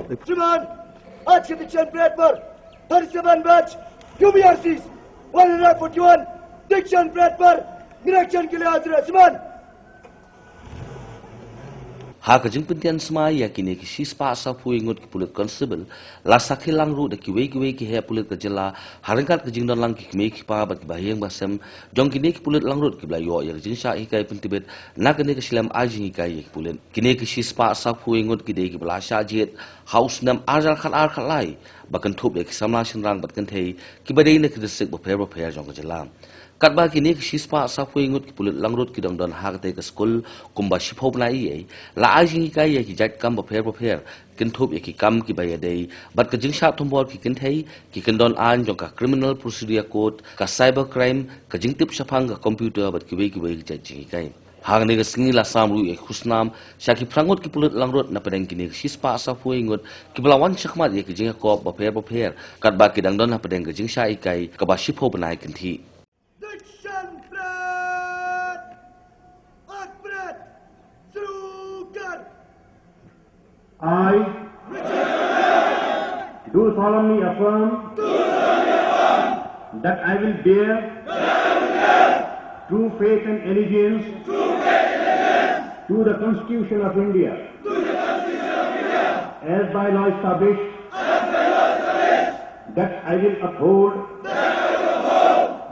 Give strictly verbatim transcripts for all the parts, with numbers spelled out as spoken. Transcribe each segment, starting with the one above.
Shimon, aaj ke diktion pret par thirty-seven batch U B R Cs, one hundred forty-one diktion pret par nirekshan ke liye hajir hai. Shimon. Ha ka jingpyntian smai ïa kine ki shispah saphew ngut ki pulit constable, la sakhi lang ruh da kiwei kiwei ki heh pulit ka jylla, ha ryngkat ka jingdon lang ki kmie ki kpa bad ki bahaïing bahasem jong kine ki pulit langrut kiba la ïoh ïa ka jingshah hikai pyntbit na kane ka shlem ai jinghikai ïa ki pulit. Kine ki shispah saphew ngut ki dei kiba la shah jied ha u snem ar hajar khatar khatlai, ba kynthup ïa ki samla shynrang bad kynthei kiba dei na ki district bapher bapher jong ka jylla. Katba kine ki shispah saphew ngut ki pulit langrut ki dang don ha katei ka skul kumba shiphew bnai ei ei, la ai jinghikai ïa ki jait kam bapher bapher, kynthup ïa ki kam kiba ïadei bad ka jingshah thombor ki kynthei, ki kyndon aiñ jong ka Criminal Procedure Code, ka cyber crime, ka jingtip shaphang ka computer bad kiwei kiwei ki jait jinghikai. Ha kane ka sngi la sam ruh ïa ki khusnam sha ki phra ngut ki pulit langrut na pdeng kine ki shispah saphew ngut kiba la wan shakhmat ïa ki jingïakob bapher bapher, katba ki dang don ha pdeng ka jingshah hikai kaba shiphew bnai kynthih. Diktion pret, ak pret, shuru kar. I do solemnly affirm that I will bear true faith and allegiance to the Constitution of India as by law established, that I will uphold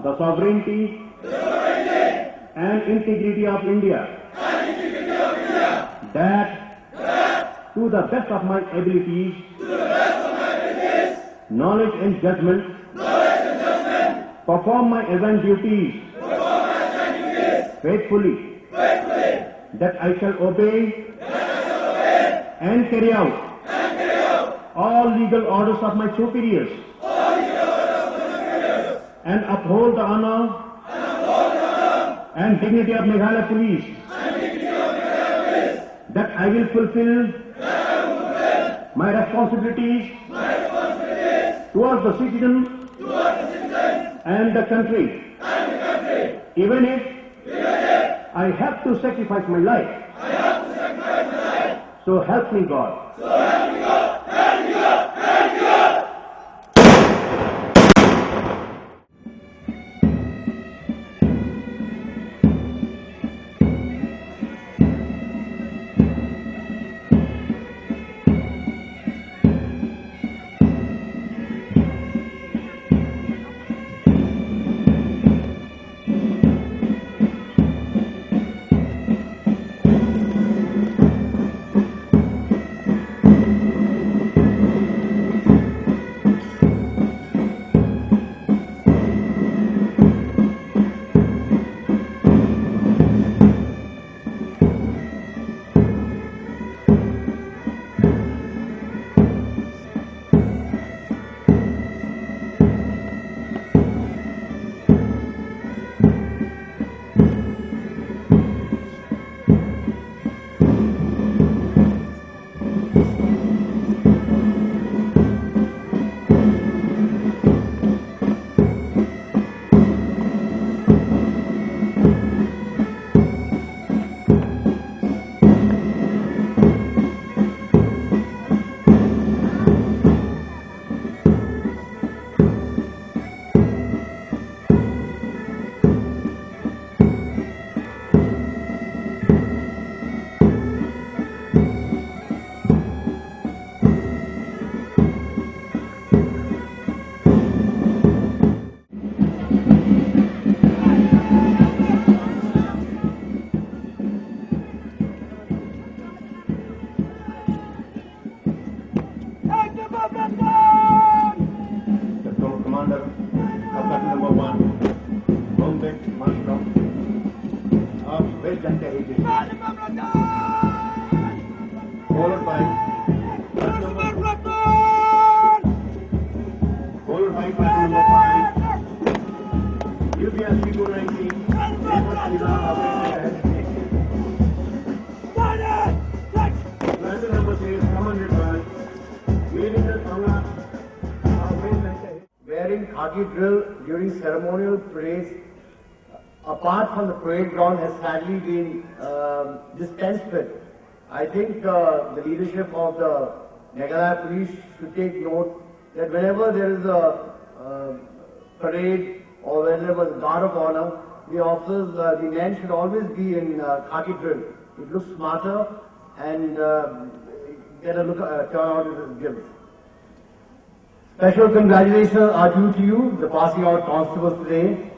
the sovereignty and integrity of India, that to the best of my abilities, knowledge and judgment, perform my assigned duties faithfully, that I shall obey and carry out all legal orders of my superiors and uphold the honor and dignity of Meghalaya Police that I will fulfill my responsibilities towards the citizen and the country, even if I have to sacrifice my life. So help me God. The Corps Commander of Platoon Number One, Bombay Marshal of West Jaintia Hills District, followed by Platoon Number Five, U P S C two nineteen, Rifle Squadron of West Jaintia Hills District. Platoon number three is commanded by Major General Thanga of West Jaintia Hills. Wearing khaki drill during ceremonial parades, apart from the parade ground, has sadly been, um, dispensed with. I think, uh, the leadership of the Meghalaya Police should take note that whenever there is a uh, parade or whenever there is a guard of honor, the officers, uh, the men should always be in uh, khaki drill. It looks smarter and uh, get a look uh, turn out it gives. Special congratulations are due to you, the passing out constables today.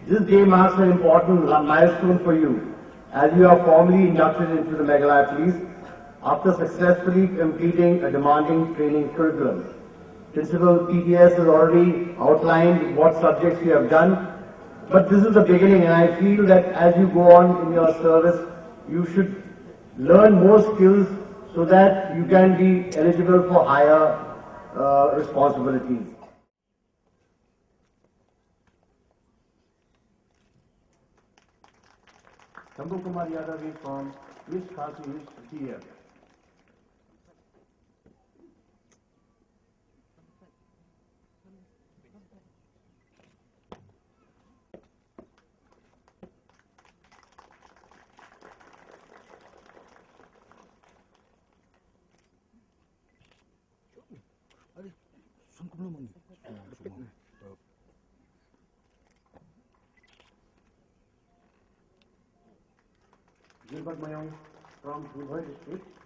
This day marks an important milestone for you as you are formally inducted into the Meghalaya Police after successfully completing a demanding training curriculum. Principal P T S has already outlined what subjects you have done, but this is the beginning, and I feel that as you go on in your service, you should learn more skills so that you can be eligible for higher uh, responsibilities. Tambu Kumar Yadav from East Khasi Hills D F. Gilbert Mayong from Ri Bhoi district.